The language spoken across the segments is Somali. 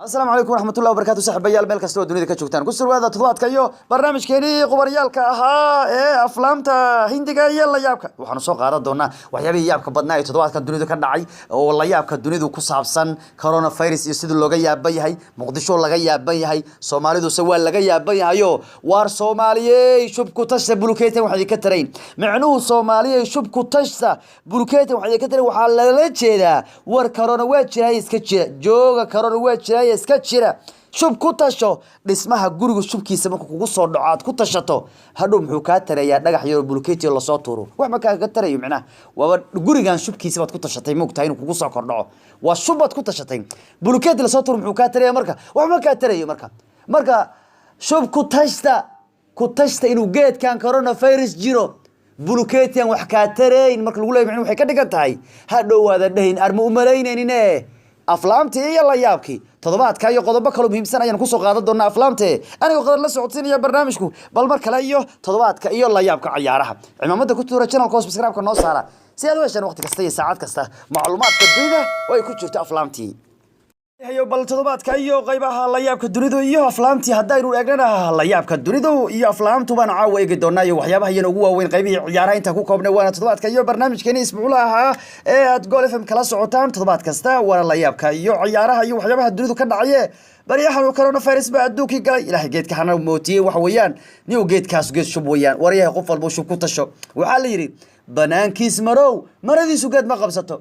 Asalaamu calaykum waraxmatullahi wabarakatu, saxiibayaal, meel kasta oo dunida ka joogtaan, ku surwaada toddobaadka iyo barnaamijkeenii qubaryaalka ahaa ee aflaamta Hindiga iyo layaabka. Waxaanu soo qaadan doonaa waxyaabihii yaabka badnaa ee toddobaadkan dunidu ka dhacay oo layaabka dunidu ku saabsan, coronavirus iyo sidii looga yaaban yahay, Muqdisho laga yaaban yahay, Soomaaliduse waa laga yaaban yahayo. Waar Soomaaliyey, shubku tashta, bulkeetan wax idinka tarayn. Micnuhu "Soomaaliyey, shubku tashta, bulkeetan wax idinka tarayn" waxaa lala jeedaa: war corona waa jiraay, iska jira, jooga. Corona waa jiraay, iska jira. Shub ku tasho. Dhismaha guriga shubkiisa markuu kugu soo dhaco aad ku tashato, hadhow muxuu kaa tarayaa dhagax yaro bulkeeti lasoo tuuro? Wax ma kaaga tarayo. Micnaha waaba gurigan shubkiisa baad ku tashatay, moogtahay inuu kugu soo kordhaco. Waa shub baad ku tashatay, bulkeeti lasoo tuuro muxuu kaa taraya? Marka wax ma kaa tarayo. Marka shub ku tashta, ku tashta inuu geedkan coronavirus jiro, bulkeetian wax kaa tarayn marka lagu leeyahy, micnuhu waxay ka dhigan tahay hadhow waadan dhahayn arma umalaynaynin. Aflaamtii iyo layaabkii toddobaadka iyo qodobo kaloo muhiimsan ayaan kusoo qaadan doonaa aflaamte, anigoo qadar la socodsiinaya barnaamijku. Bal mar kale iyo toddobaadka iyo layaabka cayaaraha, cimaamada ku tuura channelka, hoos subscribe-ka noo saara si aad u heshaan waqti kasta iyo saacad kasta macluumaadka dunida oo ay ku jirto aflaamtii. Hayo, bal toddobaadka iyo qaybaha layaabka dunidu iyo aflaamtii haddaynu eegnana, layaabka dunidu iyo aflaamtu baan caawa eegi doonaa iyo waxyaabaha iyana ugu waaweyn qaybihii ciyaaraha intaa ku koobnay. Waana toddobaadka iyo barnaamijkeeni isbuucla ahaa ee aad Gool FM kala socotaan toddobaad kasta. Waana layaabka iyo ciyaaraha iyo waxyaabaha dunidu ka dhacaye. Baryahan coronavirus baa adduunkii galay. Ilaahay geedka hana mootiyey. Waxa weeyaan niw geedkaas geed shub weeyaan. Waryahay, qof walba shub ku tasho. Waxaa la yidhi: "Banaankiis marow, maradiisu geed ma qabsato."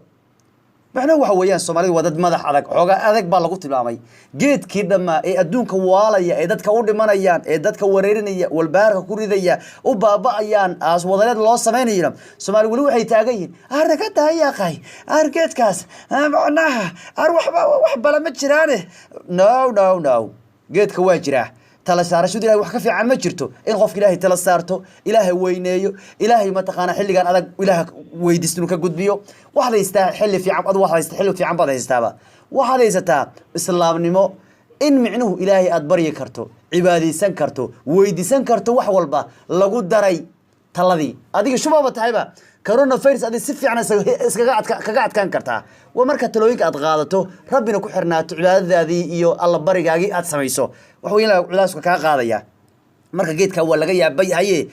Macnuhu waxa weeyaan Soomaalidu waa dad madax adag, xoogaa adag baa lagu tilmaamay. Geedkii dhammaa ee adduunka waalaya, ee dadka u dhimanayaan, ee dadka wareerinaya, walbahaarka ku ridaya, u baaba'ayaan, aas wadareed loo samaynayna, Soomaali weli waxay taagan yihiin: "Aar naga daayaqay, aar geedkaas macnaha, aar waxba wax bala ma jiraane." No, no, no, geedka waa jiraa. Tala saarashadu Ilahay wax ka fiican ma jirto, in qofka Ilaahay tala saarto, Ilaahay weyneeyo, Ilaahay mataqaana xilligan adag Ilaah weydiisto inuu ka gudbiyo. Waxaad haystaa xilli fiican, adu waxaad haystaa xilli fiican baad haystaaba. Waxaad haysataa islaamnimo, in micnuhu Ilaahay aad baryi karto, cibaadaysan karto, weydiisan karto, wax walba lagu daray taladii. Adiga shubaaba tahayba coronavirus, adi si fiican iskaga kaga adkaan kartaa. Waa marka talooyinka aad qaadato, Rabbina ku xirnaato, cibaadadaadii iyo Allabarigaagii aad samayso, wax weyn culaaska kaa qaadaya. Marka geedka waa laga yaaba yahaye,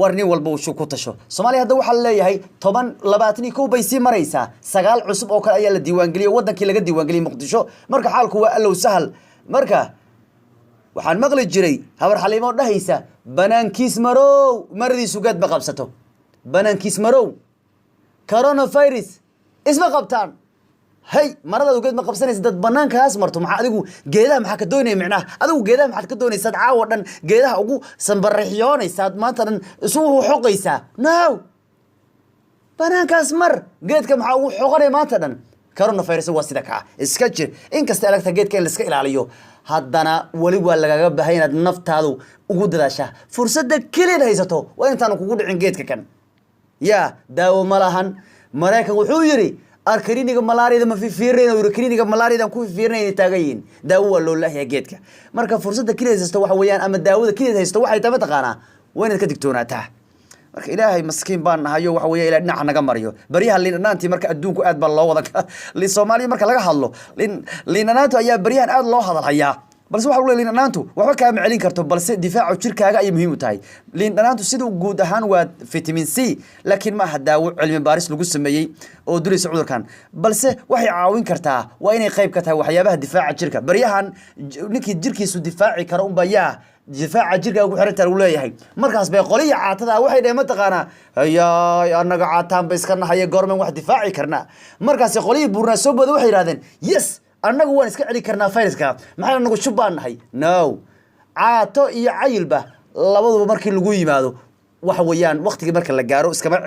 war nin walba uu shub ku tasho. Soomaaliya hadda waxaa laleeyahay 10 21 bay sii maraysaa. Sagaal cusub oo kale ayaa la diiwaangeliyey, wadankii laga diiwaangeliyey Muqdisho. Marka xaalku waa allow sahal. Marka waxaan maqli jiray habar Xaliimo dhahaysa: "Banaankiis marow, maradiisu geed ma qabsato." Banaankiis marow, coronavirus isma qabtaan. Hay, maradaadu geed ma qabsanaysa dad banaankaas marto. Maxaa adigu geedaha maxaa ka doonaya? Micnaha adigu geedaha maxaad ka doonaysaad caawa dhan geedaha ugu sanbaraxyoonaysaad, maanta dhan isugu xoqaysaa? No, banaankaas mar, geedka maxaa ugu xoqanaya maanta dhan? Coronavirus waa sida kaa iska jir. Inkasta alagta geedka in laiska ilaaliyo, haddana weli waa lagaga baahay inaad naftaadu ugu dadaashaa. Fursadda keliyaad haysato waa intaanu kugu dhicin geedka kan. Ya daawo ma lahan. Maraykan wuxuu yidhi: "Ar kaniiniga malaariyada ma fifiirinayn?" Yiri: "Kaniiniga malaariyada ku fifiirinayna taagan yihiin." Daawo waa loo laahiyaa geedka. Marka fursadda keliyaad haysato waxa weeyaan, ama daawada keliyaad haysato waxay tahay, mataqaanaa, waa inaad ka digtoonaataa. Marka Ilaahay maskiin baan nahayo, waxa weeye Ilahay dhinaca naga mariyo. Baryaha liin dhanaantii marka adduunku aad baa loo wada Soomaaliya marka laga hadlo, liin dhanaantu ayaa baryahan aad loo hadal hayaa. Balse waxa lagu leeyahay liin dhanaantu waxba kaama celin karto, balse difaaca jirkaaga ayay muhiim u tahay. Liin dhanaantu siduu guud ahaan waa vitamin C, laakiin ma aha daawo cilmi baaris lagu sameeyey oo dulaysa cudurkan, balse waxay caawin kartaa, waa inay qayb ka tahay waxyaabaha difaaca jirka. Baryahan ninkii jirkiisu difaaci karo unba yaa difaaca jirkaaga ku xirantaa lagu leeyahay. Markaas bay qoliya caatada waxay dhaheen, mataqaanaa, "Hayaay, annaga caataan ba iska nahaya, goormen wax difaaci karnaa?" Markaas qolihii buurnaa soo booda, waxay yidhahdeen: "Yes, annagu waan iska celi karnaa viruska, maxaa anagu shub baan nahay." No, caato iyo cayilba labaduba markii lagu yimaado, waxa weeyaan waqtigii marka la gaaro iskama,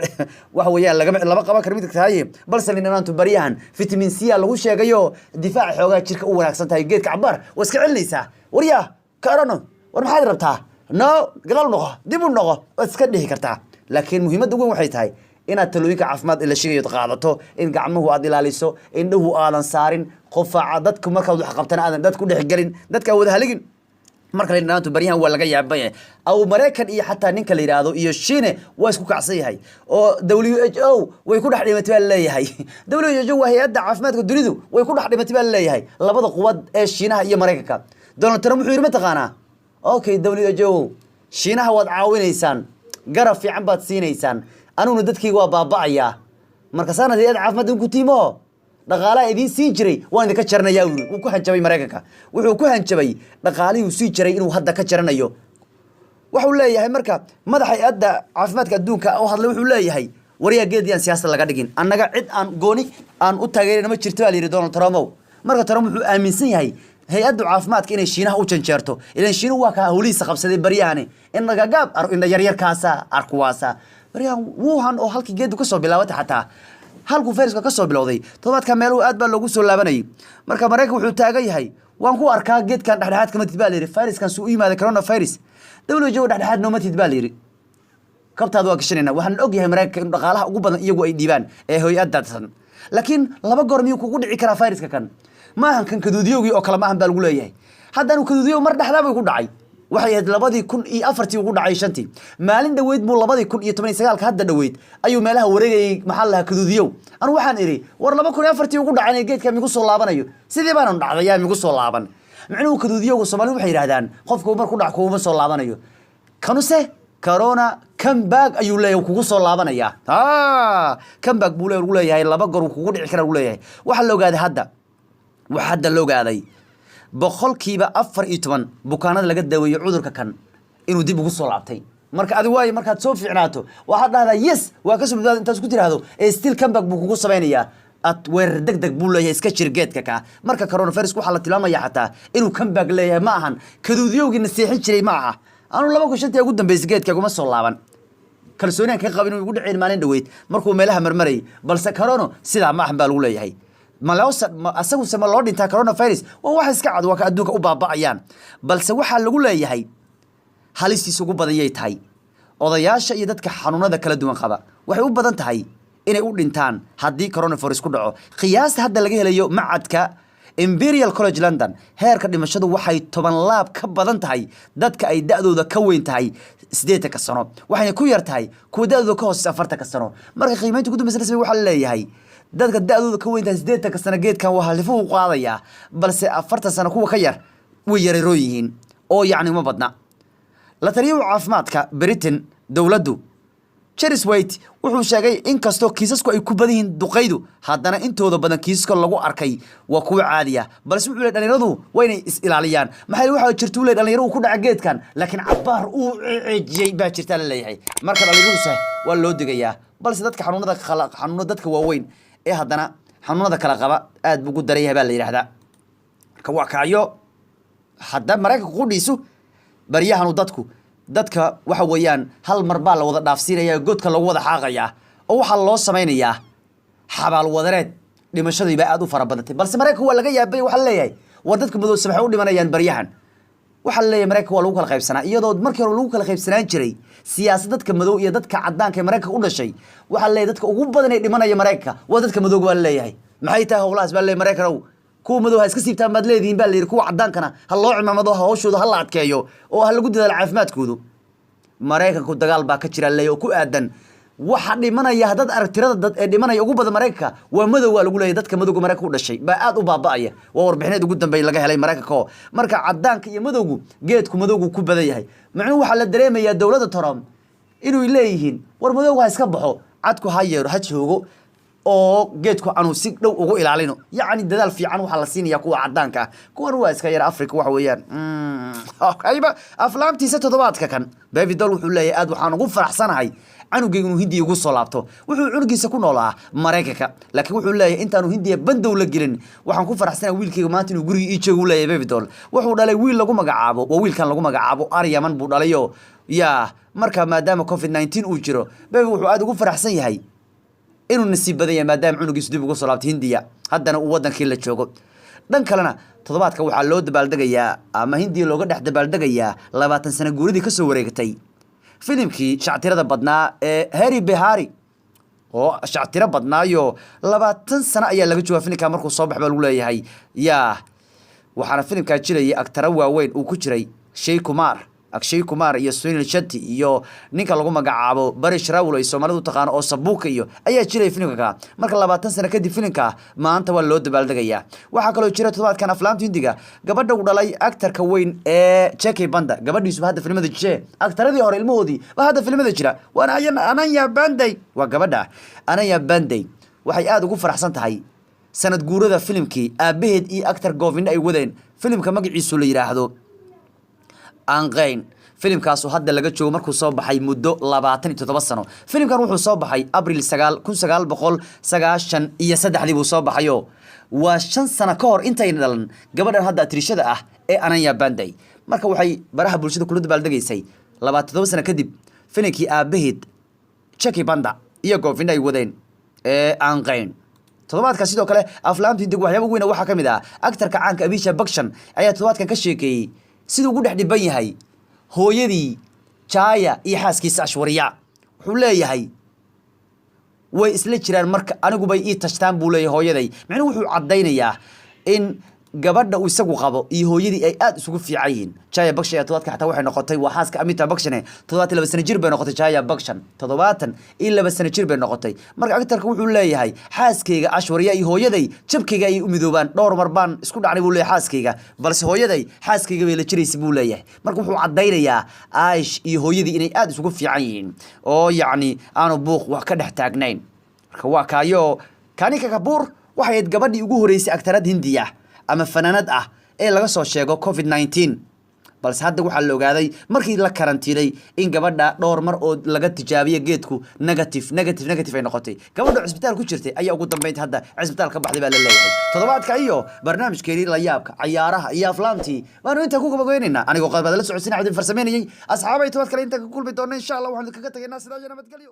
waxa weeyaan lagama lama qaban karo mid tahay. Balse liin baryahan vitamin C a lagu sheegayo, difaaca xoogaa jirka u wanaagsan tahay. Geedka cabaar waa iska celinaysaa. Waryaa corona, war maxaad rabtaa? No, gadaal noqo, dib u noqo, waad iska dhihi kartaa. Laakiin muhiimadda weyn waxay tahay inaad talooyinka caafimaad la sheegayo qaadato, in gacmuhu aad ilaaliso, indhuhu aadan saarin, qofaaca dadku markaad wax qabtana aadan dad ku dhexgelin, dadka wada haligin. Marka liindhanaantu baryahan waa laga yaabay aw Maraykan iyo xataa ninka la yidhaahdo iyo Shiine waa isku kacsan yahay, oo WHO way ku dhex dhimatay baa laleeyahay. WHO waa hay-adda caafimaadka dunidu, way ku dhex dhimatay baa laleeyahay labada quwad ee Shiinaha iyo Maraykanka. Donald Trump wuxuu yidhi, mataqaanaa, "Okay, WHO, Shiinaha waad caawinaysaan, garab fiican baad siinaysaan, aniguna dadkayga waa baaba'ayaa. Marka saanad hay-adda caafimaadka ku tiimo dhaqaalaha idiin siin jiray waan idinka jaranayaa," wuri. Wuu ku hanjabay Maraykanka, wuxuu ku hanjabay dhaqaalihii uu sii jiray inuu hadda ka jaranayo. Wuxuu leeyahay marka madaxa hay-adda caafimaadka adduunka oo hadlay, wuxuu leeyahay, "Waryaa, geed yaan siyaasad laga dhigin, annaga cid aan gooni aan u taageerina ma jirto," baa la yidhi Donald Trumpow. Marka Trump wuxuu aaminsan yahay hay-adda caafimaadka inay Shiinaha u janjeerto, ilan Shiinuhu waa kaa howlihiisa qabsaday baryahani, indhagagaab, indha yaryarkaasa arkuwaasa baryahan Wuhan oo halkii geedu kasoo bilaabatay, xataa halkuu fayraska ka soo bilowday. Todobaadka meeluhu aad baa loogu soo laabanayay. Marka Maraykan wuxuu taagan yahay, "Waan ku arkaa geedkan, dhexdhexaad kama tid," baa la yidhi. Fayraskan suu u yimaaday, coronavirus, WHO dhexdhexaad nooma tid baa la yidhi, kabtaada waa gashanayna. Waxaan og yahay Maraykanka in dhaqaalaha ugu badan iyagu ay dhiibaan ee hoy-addaadsan, laakiin laba goor miyuu kugu dhici karaa fayraska kan? Maahan kan kaduudiyowgii oo kale maahan baa lagu leeyahay. Haddanu kaduudiyow mar dhexdaa bay ku dhacay, waxay ahayd 2004-tii ugu dhacay, shantii maalin dhoweyd buu, 2019-ka hadda dhoweyd ayuu meelaha wareegayay. Maxaa la lahaa kaduudiyow? Anu waxaan idhi, war 2004-tii ugu dhacay, geedka migu soo laabanayo? Sidii baanu dhacday, yaa migu soo laaban. Micnuhu kaduudiyowga Soomaalidu waxay yidhahdaan qofka mar ku dhac kuguma soo laabanayo. Kanuse corona comeback ayuu leeyahay, kugu soo laabanaya. Comeback buu lagu leeyahay, laba goor wuu kugu dhici kara lagu leeyahay. Waxaa la ogaaday hadda, waxaa hadda la ogaaday 14% bukaanada laga daweeyey cudurka kan inuu dib ugu soo laabtay. Marka adi waayo markaad soo fiicnaato waxaad dhahdaa, "Yes, waa kasoo badbaada," intaas ku tiraahdo ee still comeback buu kugu samaynayaa, at weerar deg deg buu leeyahay, iska jir geedka ka. Marka coronavirus waxaa la tilmaamaya xataa inuu comeback leeyahay. Ma ahan kaduudiyowgii na seexin jiray, ma aha. Anu 2005-tii ugu dambeysay geedka kuma soo laaban, kalsooni aan ka qabin inuu igu dhaceen maalin dhoweyd markuu meelaha marmarayay. Balse corono sidaa ma ahan baa lagu leeyahay. Asaguse ma loo dhintaa coronavirus? Waa wax iska cad, waa ka adduunka u baaba'ayaan. Balse waxaa lagu leeyahay halistiisa ugu badan yay tahay odayaasha iyo dadka xanuunada kala duwan qaba. Waxay u badan tahay inay u dhintaan haddii coronavirus ku dhaco. Qiyaasta hadda laga helayo macadka Imperial College London, heerka dhimashadu waxay 10 laab ka badan tahay dadka ay da'dooda ka weyn tahay 80-ka sano, waxayna ku yar tahay kuwa da'dooda ka hooseysa 40-ka sano. Marka qiimeynta ugu dambaysa rasmiga waxaa la leeyahay dadka da'dooda ka weyn tahay 80-ka sano geedkan waa halifuhu qaadayaa, balse 40 sano kuwa ka yar way yareeroon yihiin oo yacni uma badna. La taliyaha caafimaadka Britain dowladdu Cheres White wuxuu sheegay in kastoo kiisasku ay ku badan yihiin duqaydu, haddana intooda badan kiisaska lagu arkay waa kuwa caadi ah. Balse wuxuu leey dhalinyaradu waa inay is ilaaliyaan, maxaa yeele waxaa jirta uu leey dhalinyaro uu ku dhaca geedkan laakiin cabaar uu ceejiyey baa jirta la leeyahay. Marka dhalinyaradu waa loo digayaa, balse dadka xanuunada kala xanuunada, dadka waaweyn ee haddana xanuunada kala qaba aad buu ugu daran yahay baa la yidhahdaa. Marka waa kacyo hadda Maraykanka qudhiisu baryahanu dadka waxa weeyaan hal mar baa la wada dhaafsiinaya, godka lagu wada xaaqayaa oo waxaa loo samaynayaa xabaal wadareed. Dhimashadii baa aad u fara badatay. Balse Maraykanka waa laga yaabay, waxaa leeyahay, war dadka madowse maxay u dhimanayaan baryahan? Waxaa la leeyahay Maraykanka waa lagu kala qaybsanaa, iyadoo markii hore lagu kala qaybsanaan jiray siyaasad dadka madow iyo dadka cadaanka ee Maraykanka u dhashay. Waxaa la leeyahay dadka ugu badan ee dhimanaya Maraykanka waa dadka madowga baa la leeyahay. Maxay tahay howlahaas baa la leeyahay? Maraykan kuwa madow ha iska siibtaan baad leedihiin baa la yidhi, kuwa cadaankana ha loo cimaamado, ha hawshooda ha la adkeeyo oo ha lagu dadaalo caafimaadkoodu. Maraykanku dagaal baa ka jira leeyahay oo ku aadan waxa dhimanaya. Haddaad arag tirada dad ee dhimanaya ugu badan Maraykanka waa madow waa lagu leeyahay. Dadka madowga Maraykanka u dhashay baa aad u baaba'aya, waa warbixineed ugu dambeeya laga helay Maraykanka. Oo marka cadaanka iyo madowgu, geedku madowgu ku badan yahay. Macnuhu waxaa la dareemayaa dowladda Trump inuu leeyihiin, war madowga ha iska baxo, cadku ha yeero, ha joogo, oo geedku aanu si dhow ugu ilaalino. Yacni dadaal fiican waxaa la siinaya kuwa cadaanka ah, kuwan waa iska yar Africa waxa weeyaan. Ayba aflaamtiisa toddobaadka kan, Baby Doll wuxuu leeyahay, "Aad waxaan ugu faraxsanahay canugayga inuu Hindiya ugu soo laabto." Wuxuu cunugiisa ku noolaa Maraykanka, laakiin wuxuu leeyahay intaanu Hindiya bandow la gelin waxaan ku faraxsanahay wiilkayga maanta inuu guriga ii joogo, uu leeyahay. Baby Doll wuxuu dhalay wiil lagu magacaabo, waa wiilkan lagu magacaabo Aryaman buu dhalayo yaa. Marka maadaama COVID-19 uu jiro, Baby wuxuu aad ugu faraxsan yahay inuu nasiib badan yahay maadaama cunugiisu dib ugu soo laabtay Hindiya, haddana uu wadankii la joogo. Dhan kalena toddobaadka waxaa loo dabaaldegayaa ama Hindiya looga dhex dabaaldegayaa 20 sano guuridii kasoo wareegtay filimkii shactirada badnaa ee Harry Behari oo shactiro badnaayo. 20 sano ayaa laga joogaa filimka markuu soo bax baa lagu leeyahay yaa. Waxaana filimkaa jilayay agtaro waaweyn uu ku jiray. Akshay Kumar, Akshay Kumar iyo Sunil Shetty iyo ninka lagu magacaabo Paresh Rawal, ay Soomaalidu taqaano oo Sabuuka, iyo ayaa jiray filimka. Marka 20 sano kadib filimka maanta waa loo dabaaldegayaa. Waxaa kaloo jira toddobaadkan aflaamta Hindiga, gabadha uu dhalay actorka weyn ee Jackie Banda, gabadhiisuba hadda filimada jire. Actoradii hore ilmahoodii ba hadda filimada jira, waana Ananya Panday. Waa gabadha Ananya Panday. Waxay aada ugu faraxsan tahay sanad guurada filimkii aabaheed iyo actor Govinda ay wadeen, filimka magaciisu la yidhaahdo Aanqeyn. Filimkaasu hadda laga joogo markuu soo baxay muddo 27 sano. Filimkan wuxuu soo baxay Abril 9, 1993dii buu soo baxayo. Waa 5 sano ka hor intayna dhalan gabadhan hadda atirishada ah ee Ananya Panday. Marka waxay baraha bulshada kula dabaaldegaysay 27 sano kadib filimkii aabaheed Jackie Banda iyo Govinda ay wadeen ee Aanqeyn. Toddobaadka sidoo kale aflaamta Hindiga waxyaaba weyn waxaa ka mid ah actorka caanka Abhishek Bachchan ayaa toddobaadkan ka sheekeeyey siduu ugu dhex dhiban yahay hooyadii Jaya iyo xaaskiisa Aishwarya. Wuxuu leeyahay way isla jiraan, marka anigubay ii tashtaan, buu leeyahay hooyaday. Micnuhu wuxuu caddaynayaa in gabadha uu isagu qabo iyo hooyadii ay aada isugu fiican yihiin. Jaya Bachchan ayaa toddobaadka xataa waxay noqotay, waa xaaska Amitabh Bachchan, 72 sano jir bay noqotay Jaya Bachchan, 72 sano jir bay noqotay. Marka actorka wuxuu leeyahay xaaskayga Aishwarya iyo hooyaday jabkayga ayay u midoobaan. Dhowr mar baan isku dhacnay, buu leeyahay, xaaskayga, balse hooyaday xaaskayga bay la jiraysa, buu leeyahay. Marka wuxuu caddaynayaa Aish iyo hooyadii inay aada isugu fiican yihiin oo yacni aanu buuq wax ka dhex taagnayn. Marka waa kaayo. Kanika Kapoor waxay ahayd gabadhii ugu horeysay actorad Hindiya ama fanaanad ah ee laga soo sheego COVID-19, balse hadda waxaa la ogaaday markii la karantiilay in gabadha dhowr mar oo laga tijaabiye geedku negative, negative, negative ay noqotay. Gabadha cisbitaal ku jirtay ayaa ugu dambeynta hadda cisbitaal ka baxday baa la leeyahay. Toddobaadka iyo barnaamijkeenii la yaabka cayaaraha iyo aflaamtii baanu intaa ku gabageynaynaa. Anigoo qadbaad la socodsiin, Cabdin farsameynayay. Asxaabay, tobaad kale intaan ka kulmi doona, insha Allah, waxaan kaga tagaynaa sidaa iyo nabadgelyo.